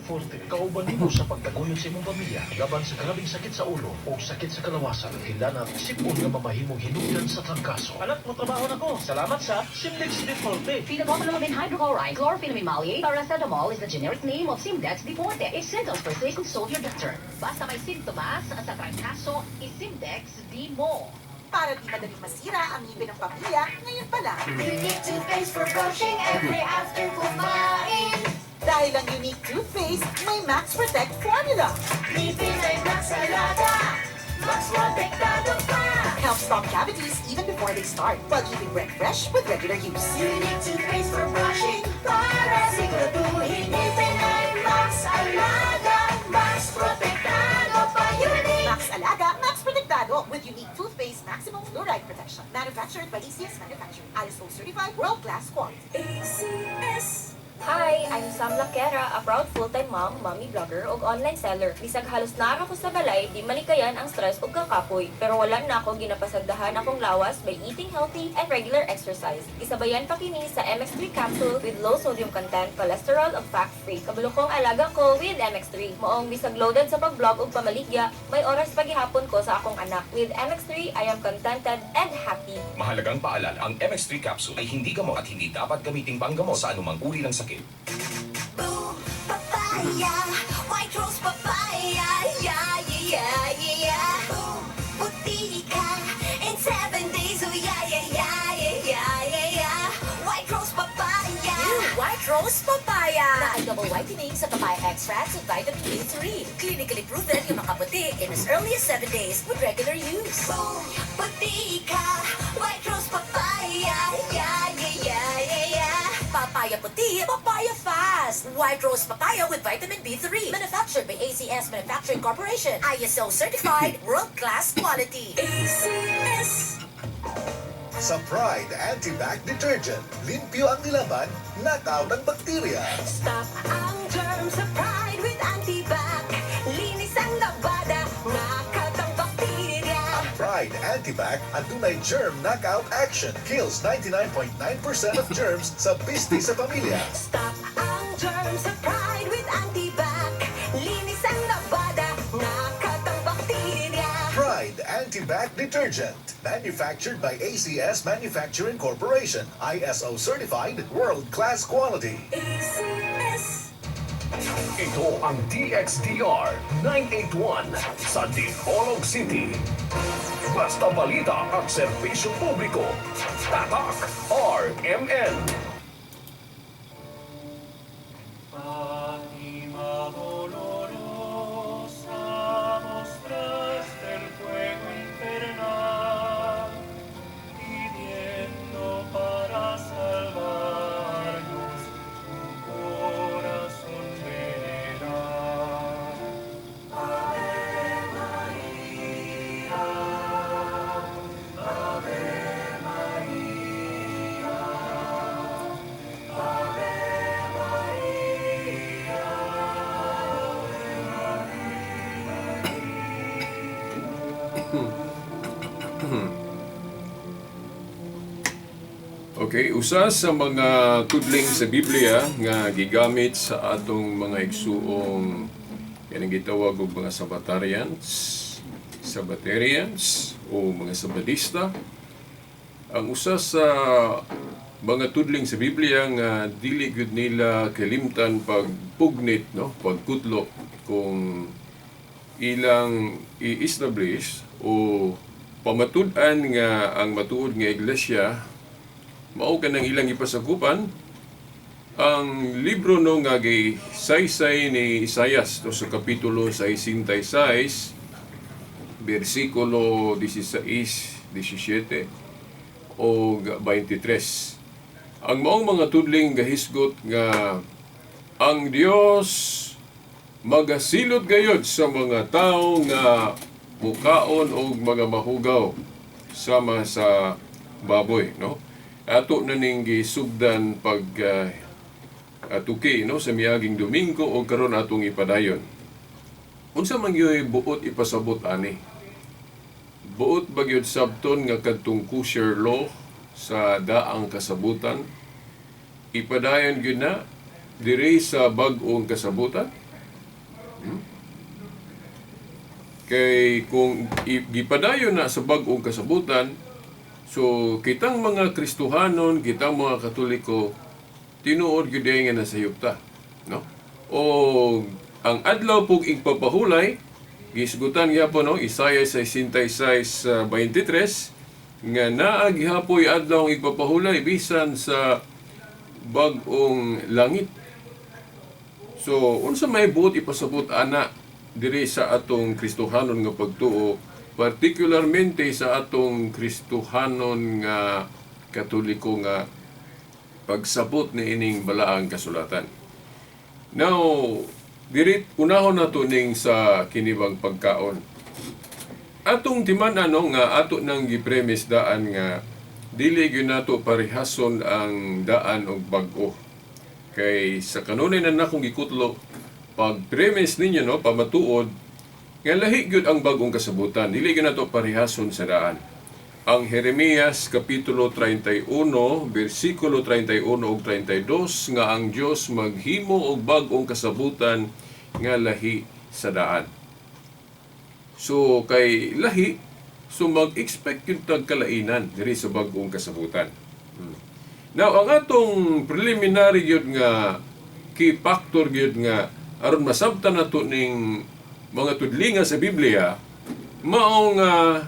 Forte. Kauban nimo sa pagtaguyod sa imong pamilya laban sa grabeng sakit sa ulo o sakit sa kalawasan, hilanat, sipon nga mamahimong hinugdan sa trangkaso. Anak, mo trabaho na ko. Salamat sa Simdex D Forte. Phenobarbitone hydrochloride, chlorpheniramine maleate, paracetamol is the generic name of Simdex D Forte. If symptoms persist, consult your doctor. Basta may sintomas sa trangkaso, iSimdex D mo. Para di madaling masira ang ngipin ng pamilya, ngayon pa lang. Unique toothpaste for brushing every after kumain. Dahil ang Unique toothpaste, may Max Protect formula. Ngipin ay Max Alaga, Max Protektado pa. Helps stop cavities even before they start, while keeping breath fresh with regular use. Unique toothpaste for brushing para siguraduhin ngipin ay Max Alaga, Max Protektado pa. Unique! Max Alaga, Max Protektado with Unique Toothpaste Maximum Fluoride Protection. Manufactured by ACS Manufacturing. ISO certified world-class quality. ACS. Hi, I'm Sam Laquera, a proud full-time mom, mommy blogger, ug online seller. Bisag halos naa ko sa balay, di malikayan ang stress ug kakapoy. Pero wala na ako ginapasagdahan akong lawas by eating healthy and regular exercise. Gisabayan pa kini sa MX3 capsule with low sodium content, cholesterol ug fat-free. Kabalo kong alaga ko with MX3. Maong bisag loaded sa pag-blog ug pamaligya, may oras paghihapon ko sa akong anak. With MX3, I am contented and happy. Mahalagang paalala, ang MX3 capsule ay hindi gamot at hindi dapat gamiting panggamot sa anumang uri ng sakit. Boom, papaya, White Rose papaya, yeah. Boom, puti ka in 7 days, oh yeah. White Rose papaya. New White Rose Papaya! Naay double whitening sa papaya extracts with vitamin B3. Clinically proven yung makaputi in as early as 7 days with regular use. Boom, puti ka, White Rose papaya, yeah. Papaya puti, papaya fast! White Rose Papaya with vitamin B3. Manufactured by ACS Manufacturing Corporation. ISO certified, world-class quality. ACS. Sa Pride Anti-Bac Detergent, limpyo ang nilaban, knockout ang bakterya. Stop ang germs sa Pride with Anti-Bac. Linis ang labada, knockout ang bakterya. Ang Pride Anti-Bac adunay germ knockout action. Kills 99.9% of germs sa pisti sa pamilya. Stop ang germs sa Pride with Anti-Bac. Linis ang labada, knockout ang bakterya. Pride Anti-Bac Detergent. Manufactured by ACS Manufacturing Corporation. ISO certified, world-class quality. ACS. Ito ang DXDR 981 sa Dipolog City. Basta balita at serbisyo publiko. Tatak RMN. Fátima dolorosa, mostraste el fuego infernal, pidiendo para salvarnos tu corazón general. Ave María, Ave María, Ave María. Okay, usa sa mga tudling sa Biblia nga gigamit sa atong mga igsuong kanang gitawag og mga Sabbatarians o mga Sabadista. Ang usa sa mga tudling sa Biblia nga dili gyud nila kalimtan pagpugnit, no, pagkutlo kung ilang i-establish o pamatud-an nga ang matuod nga iglesia mao kanang ilang ipasakupan ang libro, no, nga gisaysay ni Isayas, no, sa kapitulo 66 bersikulo 16, 17 o 23. Ang maong mga tudling gahisgot nga ang Dios magasilot gayod sa mga tao nga mukaon og mga mahugaw sama sa baboy, no? Ato na ning gisugdan pag tuki, no, sa miaging Domingo o karon atong ipadayon. Unsa man gyud buot ipasabot ani? Buot ba gyud sabton nga kadtong kosher law sa daang kasabutan ipadayon gyud na diri sa bag-ong kasabutan? Kay kung gipadayon na sa bag-ong kasabutan, so kitang mga Kristohanon, kitang mga Katoliko, tinuod gyud nga nasayop ta, no? O ang adlaw pug igpapahulay, gisgutan gyapon, no, Isaiah 66:23, nga naa gihapoy adlaw ang igpapahulay bisan sa bag-ong langit. So unsa may buot ipasabot ana diri sa atong Kristohanon nga pagtuo, particularmente sa atong Kristohanon nga Katoliko nga pagsabot ni ining balaang kasulatan? Now, diri unahon nato ning sa kinibang pagkaon. Atong timan ano nga ato nang gipremise daan nga dili gyud nato parehason ang daan og bag-o. Kay sa kanunay na nakong gikutlo, pag premise ninyo, no, pamatuod nga lahi gyud ang bag-ong kasabutan, dili gyud nato parehason sa daan. Ang Jeremias kapitulo 31 bersikulo 31 ug 32 nga ang Dios maghimo og bag-ong kasabutan nga lahi sa daan. So kay lahi, so mag-expect gyud tag kalainan diri sa bag-ong kasabutan. Now, ang atong preliminary gyud nga key factor gyud nga aron masabtan nato ning mga tudlinga sa Biblia, mao nga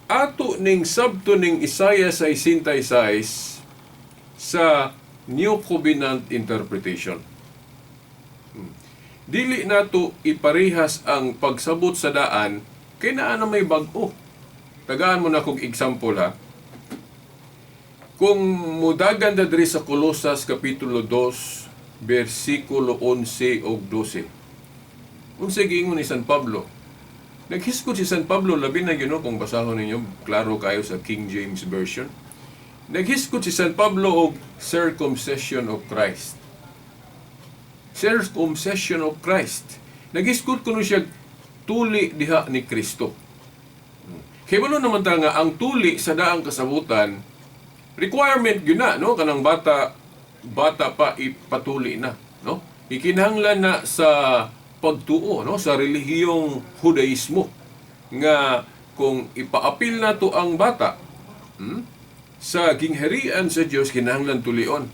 ato ning sabto ning Isaiah 66 sa New Covenant interpretation. Dili nato iparehas ang pagsabot sa daan kay naa na may bag-o. Tagaan mo na kog example ha. Kung mudagan da diri sa Kolosas kapitulo 2 bersikulo 11 ug 12. Unsa giingon ni San Pablo? Naghisgot si San Pablo, labi na gyud, no, kung basahon ninyo, klaro kayo sa King James Version. Naghisgot si San Pablo og circumcision of Christ. Circumcision of Christ. Naghisgot kuno siya tuli diha ni Kristo. Kay naman ta nga ang tuli sa daang kasabutan, requirement gyud na, no, kanang bata bata pa ipatuli na, no? Ikinahanglan na sa pagtuo, no, sa relihiyong Hudaismo nga kung ipaapil na to ang bata sa gingharian sa Dios, kinahanglan tulion.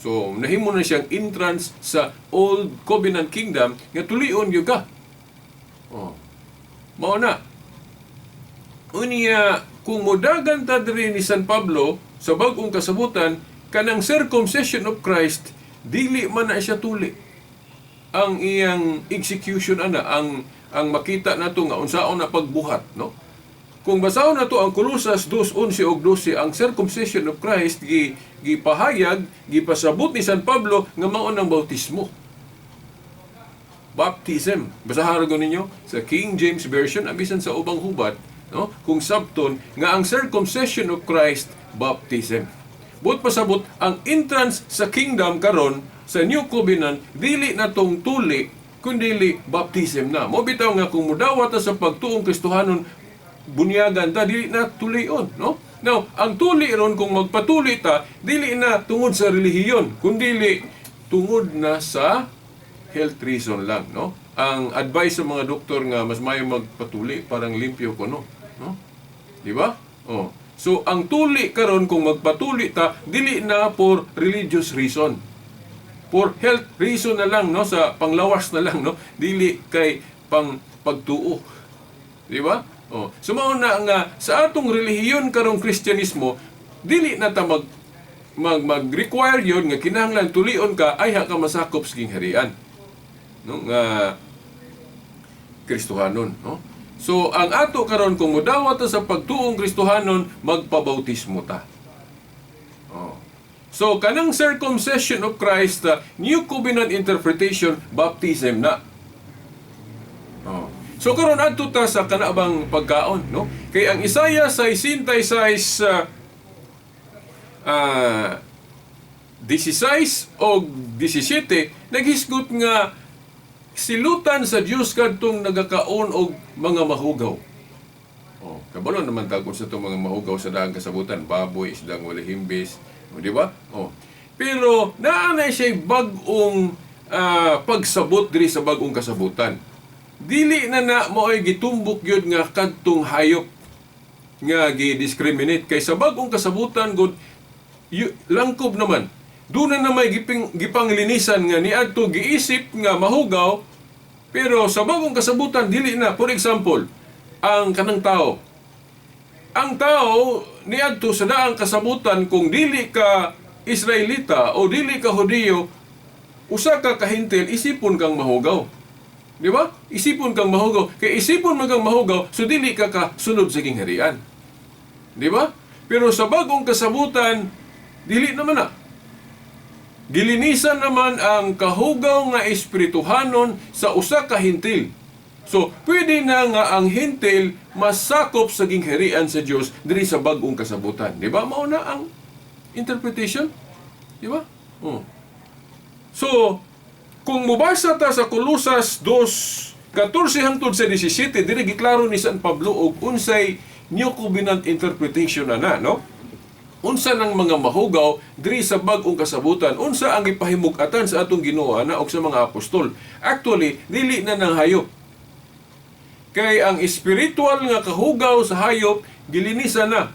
So nahimo na siyang entrance sa Old Covenant Kingdom nga tulion gyud ka. Oh. Mao na. Unya, kung modagan ta diri ni San Pablo sa bag-ong kasabutan, kanang circumcision of Christ, dili man na siya tuli. Ang iyang execution ana, ang makita nato nga unsaon na pagbuhat, no? Kung basahon nato ang Kolosas 2:11 ug 12, ang circumcision of Christ gi gipahayag, gipasabot ni San Pablo nga mao ng bautismo. Baptism. Basahan ko ninyo sa King James Version, abisan sa ubang hubad, no? Kung sabton nga ang circumcision of Christ, baptism. Buot pasabot, ang entrance sa kingdom karon sa New Covenant dili na tong tuli kundi baptism na. Mo bitaw nga kung mudawat ta sa pagtuong Kristohanon, bunyagan ta, dili na tulion, no? Now, ang tuli ron, kung magpatuli ta, dili na tungod sa relihiyon, kundi tungod na sa health reason lang, no? Ang advice sa mga doktor nga mas mayo magpatuli, parang limpyo ko, no? No? Di ba? Oh. So, ang tuli karon, kung magpatuli ta, dili na for religious reason. For health reason na lang, no, sa panglawas na lang, no? Dili kay pang pagtuo. Di ba? Oh. So mao na nga sa atong relihiyon karong Kristyanismo, dili na ta mag mag mag-require yon nga kinahanglan tulion ka ay ha ka masakop sa gingharian. No, nga Kristohanon, no? So ang ato karon, kung modawat ta sa pagtuong Kristohanon, magpabautismo ta. Oh. So kanang circumcision of Christ, New Covenant interpretation, baptism na. Oh. So karon adto ta sa kanabang pagkaon, no? Kay ang Isaiah 66 16 o 17 naghisgot nga silutan sa Dios kadtong nagakaon og mga mahugaw. Oh, kabalo naman ta kung sa itong mga mahugaw sa daang kasabutan, baboy, isdang wala himbis, o, di ba? Oh. Pero naa na siya bag-ong pagsabot diri sa bag-ong kasabutan. Dili na na mao'y gitumbok gyud nga kadtong hayop nga gi-discriminate kay sa bag-ong kasabutan gud langkob naman. Doon na may gipanglinisan nga niadto giisip nga mahugaw, pero sa bagong kasabutan dili na. For example, ang kanang tao. Ang tao niadto sa daang kasabutan, kung dili ka Israelita o dili ka Hudiyo, usa ka kahintil, isipon kang mahugaw. Di ba? Isipon kang mahugaw. Kay isipon man kang mahugaw, so dili ka kasunod sa gingharian. Di ba? Pero sa bagong kasabutan, dili naman na. Gilinisan naman ang kahugaw nga espirituhanon sa usa ka hintil. So, pwede na nga ang hintil masakop sa gingharian sa Dios diri sa bag-ong kasabutan. Di ba? Mao na ang interpretation. Di ba? Oh. So, kung mubasa ta sa Kolosas 2:14 hangtod sa 17, diri giklaro ni San Pablo og unsay New Covenant interpretation na na, no? Unsa nang mga mahugaw diri sa bag-ong kasabutan, unsa ang gipahimug-atan sa atong Ginoo ana og sa mga apostol. Actually, dili na nang hayop. Kay ang espiritual nga kahugaw sa hayop gilinisan na.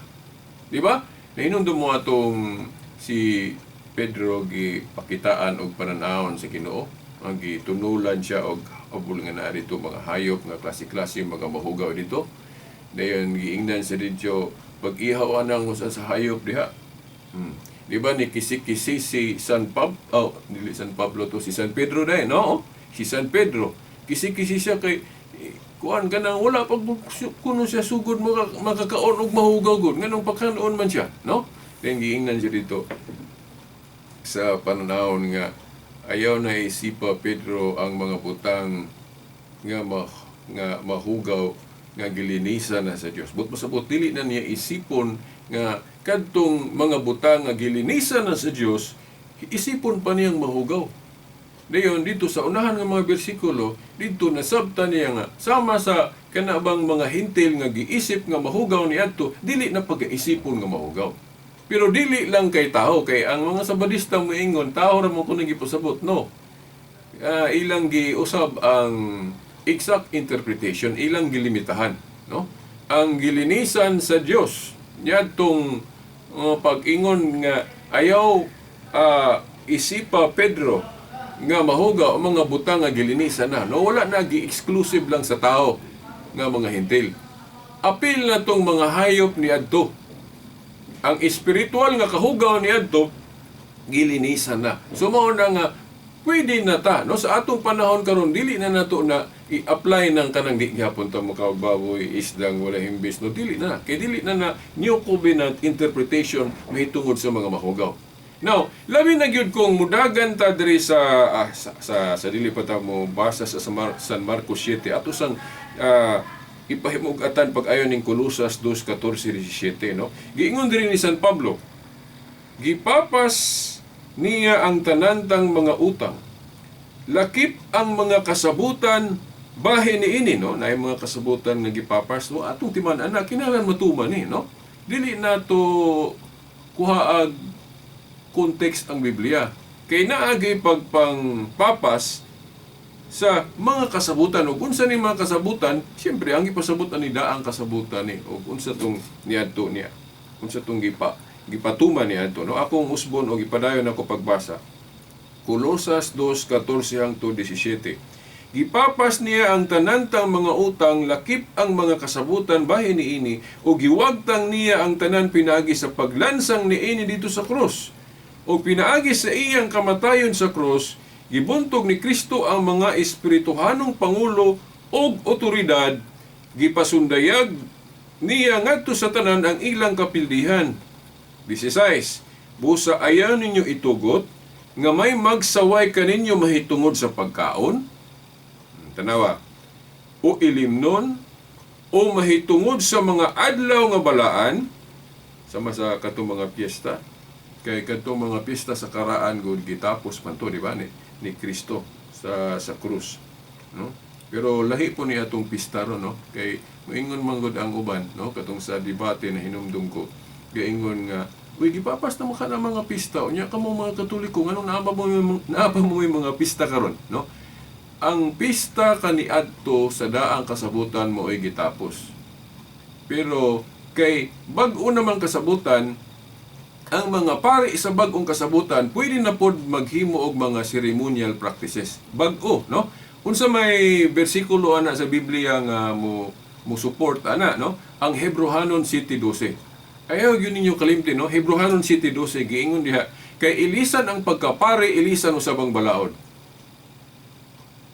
Di ba? Nahinumdum mo atong si Pedro gipakitaan og pananawon sa Ginoo, ang gitunulan siya og abol nga naa dito mga hayop nga klase-klase mga mahugaw dito. Dayon giingnan sa didyo pag-ihaw anang usa sa hayop diha. Di ba ni kisi-kisi si San Pablo, oh, dili San Pablo to, si San Pedro dai, no? Si San Pedro. Kisi-kisi siya kay kuan kanang wala pag kuno siya sugod makakaon og mahugaw gud, nganong pagkaon man siya, no? Then giingnan siya dito sa pananawon nga ayaw na isipa Pedro ang mga butang nga mahugaw nga gilinisan na sa Dios. But masabot dili na niya isipon nga kadtong mga butang nga gilinisan na sa Dios, isipon pa niyang mahugaw. Dayon dito sa unahan nga mga bersikulo, dito nasabtan niya nga sama sa kanabang mga hintil nga giisip nga mahugaw niadto, dili na pag-isipon nga mahugaw. Pero dili lang kay tao, kay ang mga Sabadista moingon tao ra mo kuno gipasabot, no. Ilang giusab ang exact interpretation, ilang gilimitahan, no? Ang gilinisan sa Dios niadtong pag-ingon nga ayaw isipa Pedro nga mahugaw ang mga butang nga gilinisan na, no? Wala na gi-exclusive lang sa tao nga mga hintil. Apil na tong mga hayop niadto. Ang espiritual nga kahugaw niadto gilinisan na. So mao na nga pwede na ta, no? Sa atong panahon karon dili na nato na i-apply ng kanang di gihapon ta makababoy isdang wala himbis, no? Dili na kay dili na na New Covenant interpretation mahitungod sa mga mahugaw. Now, labi na gyud kung mudagan ta diri sa dili pa ta mo basa sa San Marcos 7 ato sang ipahimug-atan pag-ayon ning Kolosas 2:14-17, no? Giingon diri ni San Pablo, gipapas niya ang tanantang mga utang, lakip ang mga kasabutan bahin niini, no? Naay mga kasabutan nga gipapas, no? Atong timan-an na kinahanglan matuman ni, no? Dili na to kuha og context ang Biblia. Kay naagay pagpangpapas sa mga kasabutan. Ug unsa ni mga kasabutan, siyempre ang gipasabot ani daang kasabutan ni ug unsa tong niadto niya, unsa tong gipatuman niadto, no? Akong usbon og ipadayon ako pagbasa. Kolosas 2:14 hangtod 17. Gipapas niya ang tanantang mga utang, lakip ang mga kasabutan bahin niini, ug giwagtang niya ang tanan pinaagi sa paglansang niini dito sa krus. O pinaagi sa iyang kamatayon sa krus, gibuntog ni Kristo ang mga espirituhanong pangulo og otoridad, gipasundayag niya ngadto sa tanan ang ilang kapildihan. 16. Busa ayaw ninyo itugot nga may magsaway kaninyo mahitungod sa pagkaon, tanawa, o ilimnon, o mahitungod sa mga adlaw nga balaan, sama sa katong mga piyesta. Kay katong mga piyesta sa karaan gud gitapos man to, di ba, ni Kristo sa krus, no? Pero lahi po ni atong pista ron, no? Kay moingon man gud ang uban, no? Katong sa debate na hinumdum ko, gaingon nga Uy, gipapas na mo ka ng mga pista. Unya kamo mga Katoliko, nganong naa pa mo yung mga pista karon, no? Ang pista kaniadto sa daang kasabutan mo ay gitapos. Pero kay bag-o namang kasabutan, ang mga pari sa bag-ong kasabutan pwede na pod maghimo og mga ceremonial practices. Bag-o, no? Unsa may bersikulo ana sa Biblia nga mo mo support ana, no? Ang Hebrohanon 7:12. Ayaw gyud ninyo kalimti, no? Hebrohanon 7:12 giingon diha kay ilisan ang pagkapari, ilisan usab ang balaod.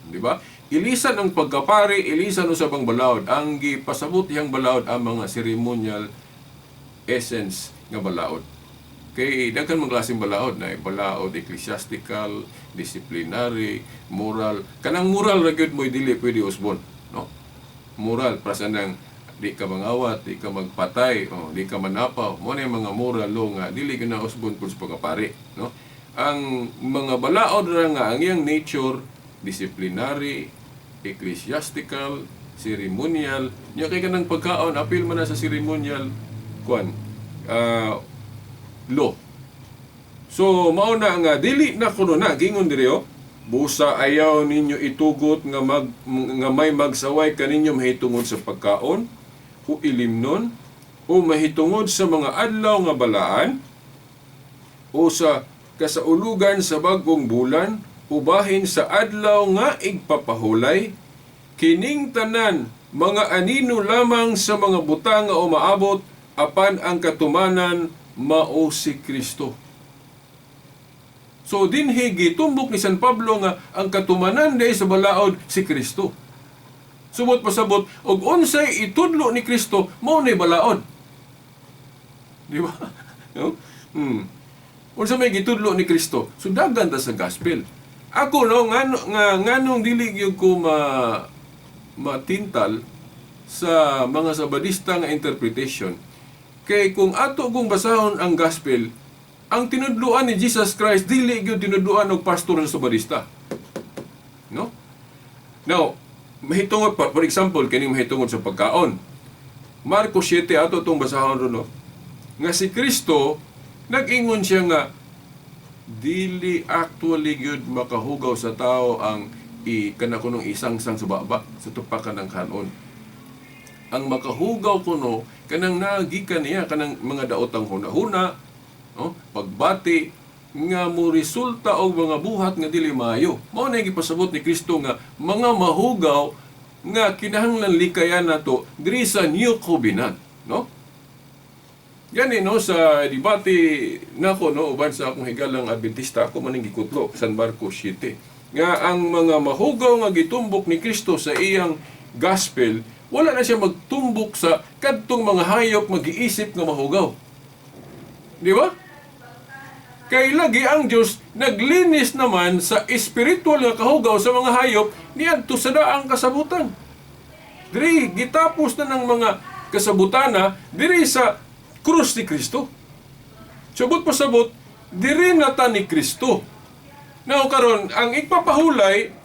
Di ba? Ilisan ang pagkapari, ilisan usab ang balaod. Ang gipasabot dihang balaod ang mga ceremonial essence nga balaod. Kay daghan mga klaseng balaod na balaod ecclesiastical, disciplinary, moral. Kanang moral ra gyud mo'y dili pwede usbon, no? Moral para sa nang di ka mangawat, di ka magpatay, oh, di ka manapaw. Mo na yung mga moral law nga dili gyud na usbon pud sa pagkapari, no? Ang mga balaod ra nga ang iyang nature disciplinary, ecclesiastical, ceremonial. Nya kay kanang pagkaon apil man na sa ceremonial kuan law. So mao na nga dili na kuno na gingon diri, oh. Busa ayaw ninyo itugot nga may magsaway kaninyo mahitungod sa pagkaon o ilimnon o mahitungod sa mga adlaw nga balaan o sa kasaulugan sa bag-ong bulan o bahin sa adlaw nga igpapahulay, kining tanan mga anino lamang sa mga butang nga umaabot, apan ang katumanan mao si Kristo. So dinhi gitumbok ni San Pablo nga ang katumanan diay sa balaod si Kristo. Sumot pasabot og unsay itudlo ni Kristo mao nay balaod. Di ba? No? Unsa may gitudlo ni Kristo? So dagan ta sa gospel. Ako, no, nga nganong dili gyud ko matintal sa mga Sabadista nga interpretation. Kay kung ato kung basahon ang gospel, ang tinudloan ni Jesus Christ dili gyud tinudloan og pastor sa Sabadista. No? Now, mahitungod pa, for example, kining mahitungod sa pagkaon. Marcos 7 ato tong basahon ron, no? Nga si Kristo nag-ingon siya nga dili actually gyud makahugaw sa tao ang i kana kunong isangsang sa baba sa tupakan ng kanon. Ang makahugaw kuno kanang nagikan niya kanang mga daotang hunahuna, no? Pagbati nga mo resulta og mga buhat nga dili maayo. Mao na gipasabot ni Kristo nga mga mahugaw nga kinahanglan likayan nato diri sa New Covenant, no? Gani, no, sa debate nako, no, uban sa akong higalang Adventista, ako man ang gikutlo San Marcos 7 nga ang mga mahugaw nga gitumbok ni Kristo sa iyang gospel, wala na siya magtumbok sa kadtong mga hayop magiisip nga mahugaw. Di ba? Kay lagi ang Diyos naglinis naman sa espiritual nga kahugaw sa mga hayop niadto sa daang kasabutan. Diri gitapos na ng mga kasabutana diri sa krus ni Kristo. Sabot pasabot, diri na ta ni Kristo. Now karon ang igpapahulay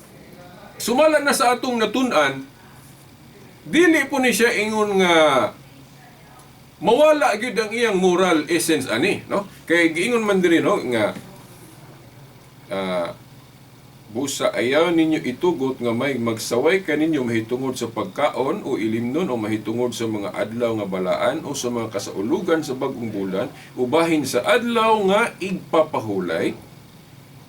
sumala na sa atong natun-an, dili po ni siya ingon nga mawala gyud ang iyang moral essence ani, no? Kay giingon man diri, no, nga busa ayaw ninyo itugot nga may magsaway kaninyo mahitungod sa pagkaon o ilimnon o mahitungod sa mga adlaw nga balaan o sa mga kasaulugan sa bag-ong bulan o bahin sa adlaw nga igpapahulay,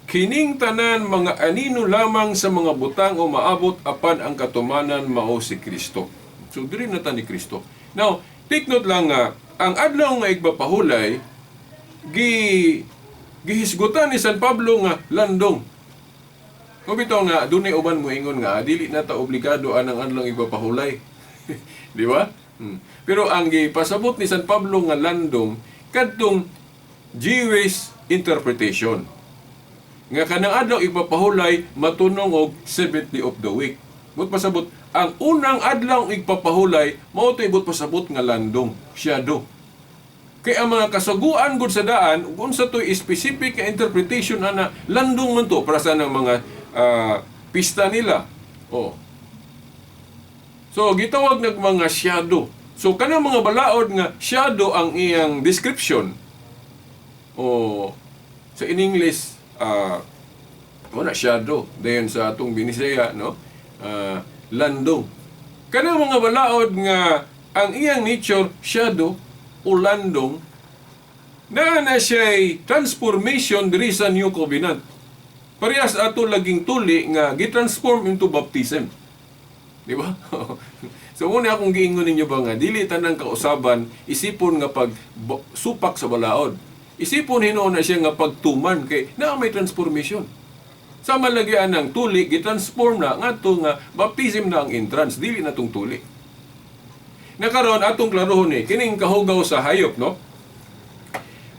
kining tanan mga anino lamang sa mga butang o maabot, apan ang katumanan mao si Kristo. So diri na ta ni Kristo. Now, take note lang nga ang adlaw nga igpapahulay gihisgutan ni San Pablo nga landong. Kung bitaw nga dunay uban mo ingon nga dili na ta obligado anang adlaw igpapahulay. Di ba? Pero ang gipasabot ni San Pablo nga landong kadtong Jewish interpretation. Nga kanang adlaw igpapahulay matunong og seventh day of the week. But pasabot ang unang adlaw igpapahulay mao to'y but pasabot nga landong, shadow. Kay ang mga kasaguan gud sa daan ug unsa to'y specific nga interpretation ana, landong man to para sa nang mga pista nila. Oh. So gitawag nag mga shadow. So kanang mga balaod nga shadow ang iyang description. O sa in English, wala shadow. Dayon sa atong Binisaya, no? Landong. Kanang mga balaod nga ang iyang nature shadow o landong, na siya'y transformation diri sa New Covenant. Parehas ato laging tuli nga gitransform into baptism. Di ba? So muna akong giingon ninyo ba nga dili tanang kausaban isipon nga pag supak sa balaod. Isipon hinuon na siya nga pagtuman kay naa may transformation. Sama lagi anang tuli gitransform na ngadto nga baptism na ang entrance, dili na tong tuli. Nakaron atong klarohon ni kining kahugaw sa hayop, no?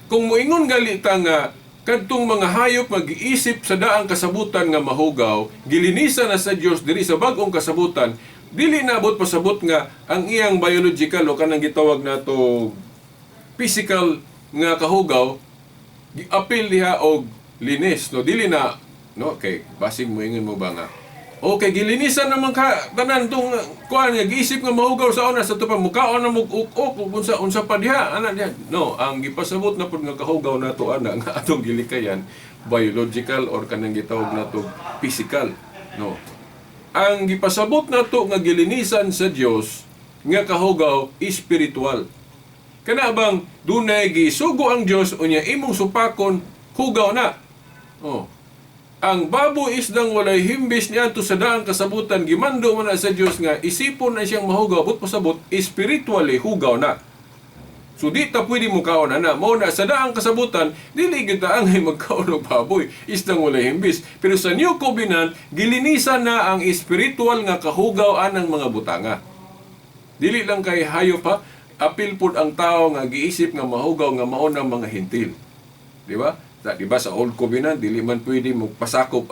Kung moingon gali ta nga kadtong mga hayop mag-iisip sa daang kasabutan nga mahugaw, gilinisan na sa Dios diri sa bag-ong kasabutan, dili na abot pasabot nga ang iyang biological o kanang gitawag nato physical nga kahugaw giapil diha og linis, no? Dili na, no? Kay basig moingon mo ba nga okay, gilinisan naman ka tanan tong kuan nga giisip nga mahugaw sa una, sa tupa mukaon na mug uk-uk ug unsa unsa pa diha ana diha, no? Ang gipasabot na pud nga kahugaw nato ana nga atong gilikayan, biological or kanang gitawag nato physical, no? Ang gipasabot nato nga gilinisan sa Dios nga kahugaw, spiritual. Kana bang dunay gisugo ang Dios, unya imong supakon, hugaw na. Oh, ang baboy isdang walay himbis niadto sa daang kasabutan, gimando man na sa Dios nga isipon na siyang mahugaw, but pasabot spiritually hugaw na. So di ta pwede mo kaon ana. Mao na sa daang kasabutan dili gyud ta angay magkaon og baboy isdang walay himbis. Pero sa New Covenant, gilinisan na ang spiritual nga kahugaw anang mga butanga. Dili lang kay hayop ha, apil pud ang tao nga giisip nga mahugaw nga mao ng mga Hentil. Di ba? Di ba sa Old Covenant dili man pwede magpasakop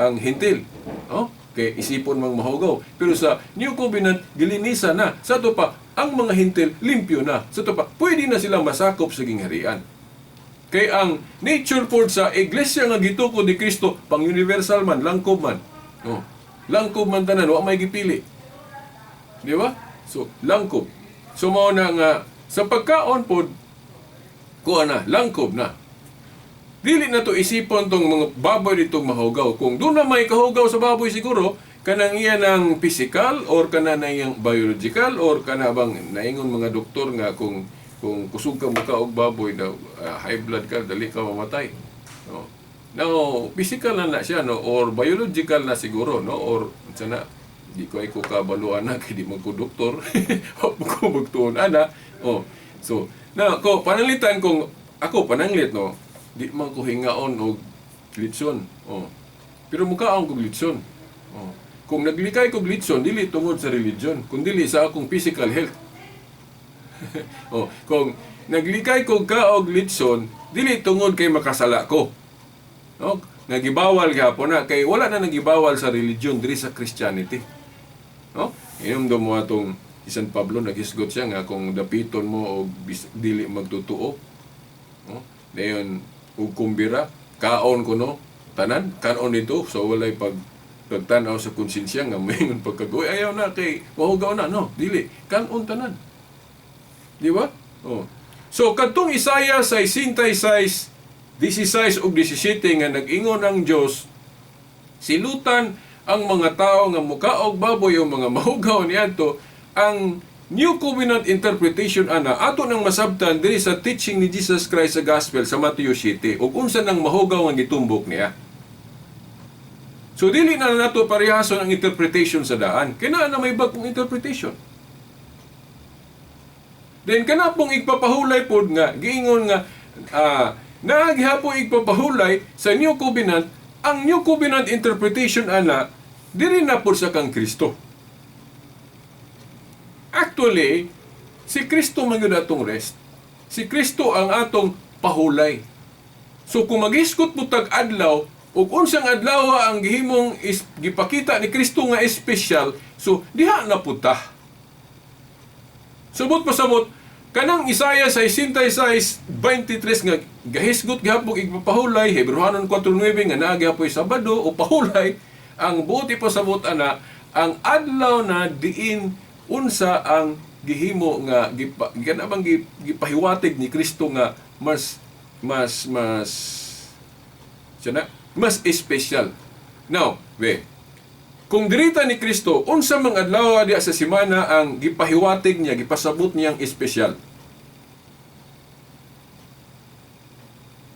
ang Hentil. Oh, kay isipon mang mahugaw. Pero sa New Covenant, gilinisan na. Sa ato pa ang mga Hentil limpyo na. Sa ato pa pwede na silang masakop sa gingharian. Kay ang nature pod sa iglesia nga gitukod ni Kristo pang universal man, langkob man. Oh, langkob man tanan, wa may gipili. Di ba? So langkob. So mao na nga sa pagkaon pod kuha na, langkob na. Dili na to isipon tong mga baboy ditong mahugaw. Kung doon na may kahugaw sa baboy siguro, kanang iya ng physical or kana na iyang biological or kana bang naingon mga doktor nga kung kusog ka muka og baboy daw, high blood ka, dali ka mamatay. No. Now, physical na na siya, no, or biological na siguro, no, or unsa na, di ko ay ko kabaluan na kay di man ko doktor. Wa ko magtuon ana. Oh. So, na ko pananglitan kung ako pananglit, no, di man ko hingaon og litson. Oh. Pero mukaon kog litson. Oh. Kung naglikay kog litson, dili tungod sa religion, kundi sa akong physical health. Oh, kung naglikay kog kaog litson, dili tungod kay makasala ko. No? Nagibawal gihapon na kay wala na nagibawal sa religion diri sa Christianity. No? Inom mo atong si San Pablo, naghisgot siya nga kung dapiton mo og dili magtutuo. No? Dayon og kumbira, kaon kuno tanan, kaon nito, so walay pagtanaw sa konsensya nga moingon pagkagoy, ayaw na kay mahugaw na, no, dili kaon tanan. Di ba? Oh. So kadtong Isaiah 66, 16 ug 17 nga nag-ingon ang Dios, silutan ang mga tao nga mukaog baboy o mga mahugaw niadto, ang New Covenant interpretation ana ato nang masabtan diri sa teaching ni Jesus Christ sa Gospel sa Matthew 7 ug unsa nang mahugaw nga gitumbok niya. So dili na nato parehason ang interpretation sa daan. Kay naa na may bagong interpretation. Then kana pong igpapahulay pod nga giingon nga naa gihapon igpapahulay sa New Covenant, ang New Covenant interpretation ana diri na pod sa kang Kristo. Actually, si Kristo man gyud atong rest. Si Kristo ang atong pahulay. So kung magisgot mo tag adlaw ug unsang adlaw ang gihimong gipakita ni Kristo nga espesyal, so diha na pud ta. Subot pasabot kanang Isaiah 66:23 nga gahisgot gihapon igpapahulay, Hebreohanon 4:9 nga naa gihapoy Sabado o pahulay, ang buot ipasabot ana ang adlaw na diin unsa ang gihimo nga gipa, kana bang gipahiwatig ni Kristo nga mas Mas mas siya na, mas espesyal. Now, we. Kung dirita ni Kristo, unsa mang adlaw diya sa semana ang gipahiwatig niya, gipasabot niyang espesyal?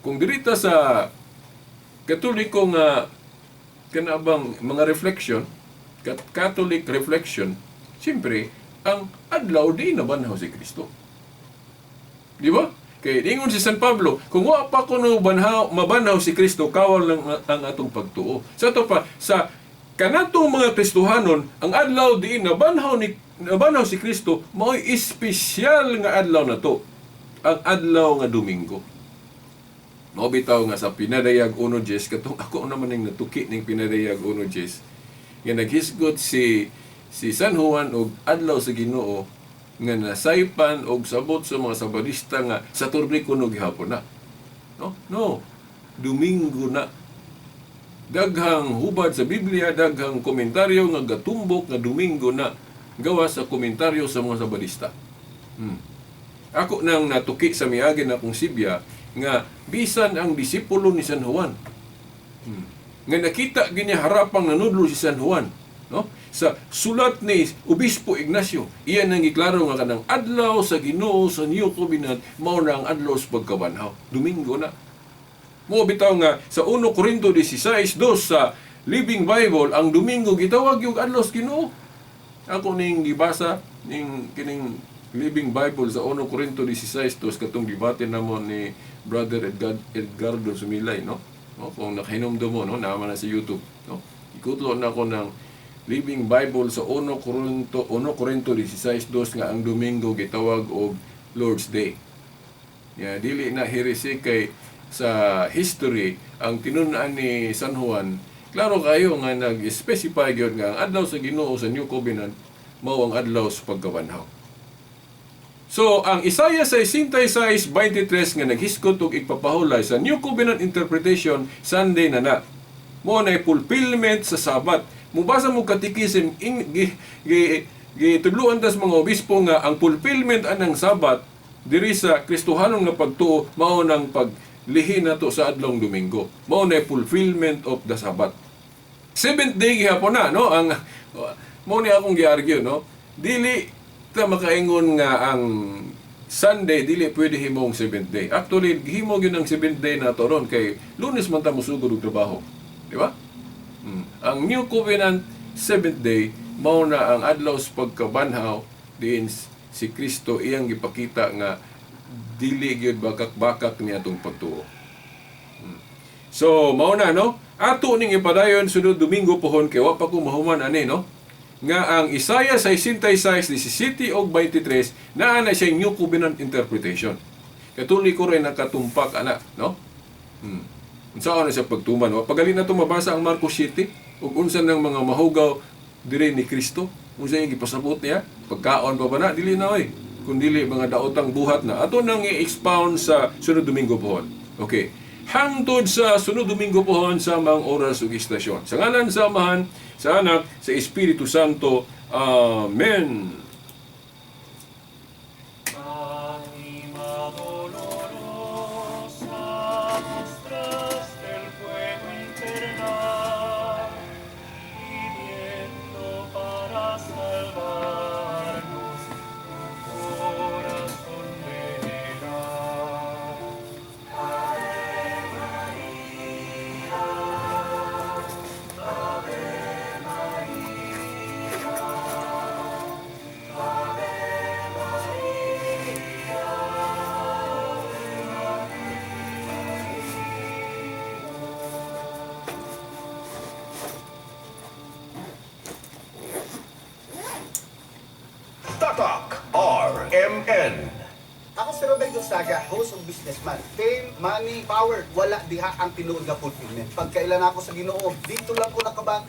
Kung dirita sa Katoliko nga kanabang mga reflection, Catholic reflection, siyempre, ang adlaw di nabanhaw si Kristo. Di ba? Kay ingon si San Pablo, kung wa pa kuno banhaw, mabanhaw si Kristo, kawal lang ang atong pagtuo. Sa ato pa, sa kanatong mga Kristohanon, ang adlaw di nabanhaw si Kristo, mao'y espesyal nga adlaw na to. Ang adlaw nga Domingo. Mao bitaw nga sa Pinadayag 1:10, katong ako naman ning natuki ning Pinadayag 1:10, nga naghisgot si San Juan og adlaw sa Ginoo nga nasaypan og sabot sa mga Sabadista nga Saturday kuno gihapon na. No? No. Domingo na. Daghang hubad sa Biblia, daghang komentaryo nga gatumbok nga Domingo na gawa sa komentaryo sa mga Sabadista. Ako nang natuki sa miagin akong sibya nga bisan ang disipulo ni San Juan. Nga nakita ginya harapang nanudlo si San Juan, no? Sa sulat ni Obispo Ignacio, iyan ang giklaro nga kanang adlaw sa Ginoo sa New Covenant mao na ang adlaw sa pagkabanhaw. Domingo na. Mo bitaw nga sa 1 Corinto 16:2 sa Living Bible, ang Domingo gitawag yung adlaw sa Ginoo. Ako ning gibasa ning kining Living Bible sa 1 Corinto 16:2 katong debate namo ni Brother Edgardo Sumilay, no? No, kung nakahinumdum mo, no, naman na sa YouTube, no? Ikutlo na ako ng Living Bible sa 1 Corinto 16:2 nga ang Domingo gitawag og Lord's Day. Ya, dili na heresy kay sa history ang tinun-an ni San Juan, klaro kayo nga nag-specify gyud nga ang adlaw sa Ginoo sa New Covenant mao ang adlaw sa pagkabanhaw. So, ang Isaiah 66:23 nga naghisgot og igpapahulay sa New Covenant interpretation, Sunday na na. Mo na fulfillment sa Sabat. Mubasa mo katikism, gitudloan tas mga obispo nga ang fulfillment anang Sabat diri sa Kristohanon nga pagtuo mao nang paglihi nato sa adlong Domingo. Mao na fulfillment of the Sabbath. Seventh day gihapon na, no? Ang mao ni akong gi-argue, no? Dili ta makaingon nga ang Sunday dili pwede himong seventh day. Actually, himo gyud ang seventh day nato ron kay Lunes man ta mosugod og trabaho. Di ba? Ang New Covenant seventh day mao na ang adlaw sa pagkabanhaw diin si Kristo iyang gipakita nga dili gyud bakak-bakak ni atong pagtuo. So mao na, no? Ato ning ipadayon sunod Domingo pohon kay wa pa ko mahuman ani, no? Nga ang Isaiah 66:17 og 23 naa na siya New Covenant interpretation. Katoliko rin nakatumpak ana, no? Unsa na siya pagtuman? Wa pagali na to mabasa ang Marcos 7 ug unsa nang mga mahugaw diri ni Kristo, unsa yung gipasabot niya? Pagkaon pa ba na? Dili na oy. Kun dili mga daotang buhat na. Ato nang i-expound sa sunod Domingo pohon. Okay. Hangtod sa sunod Domingo pohon sa mga oras ug istasyon. Sa ngalan sa Amahan, sa Anak, sa Espiritu Santo. Amen. Anima dolorosa, mostraste el fuego infernal, pidiendo para salvarnos tu corazón veneral. Ave María, Ave María, Ave María, Ave María. Tatak RMN. Ako si Robert Gonzaga, host of Businessman. Fame, money, power, wala diha ang tinuod nga fulfillment. Pagkailan ako sa Ginoo, dito lang ko nakabati.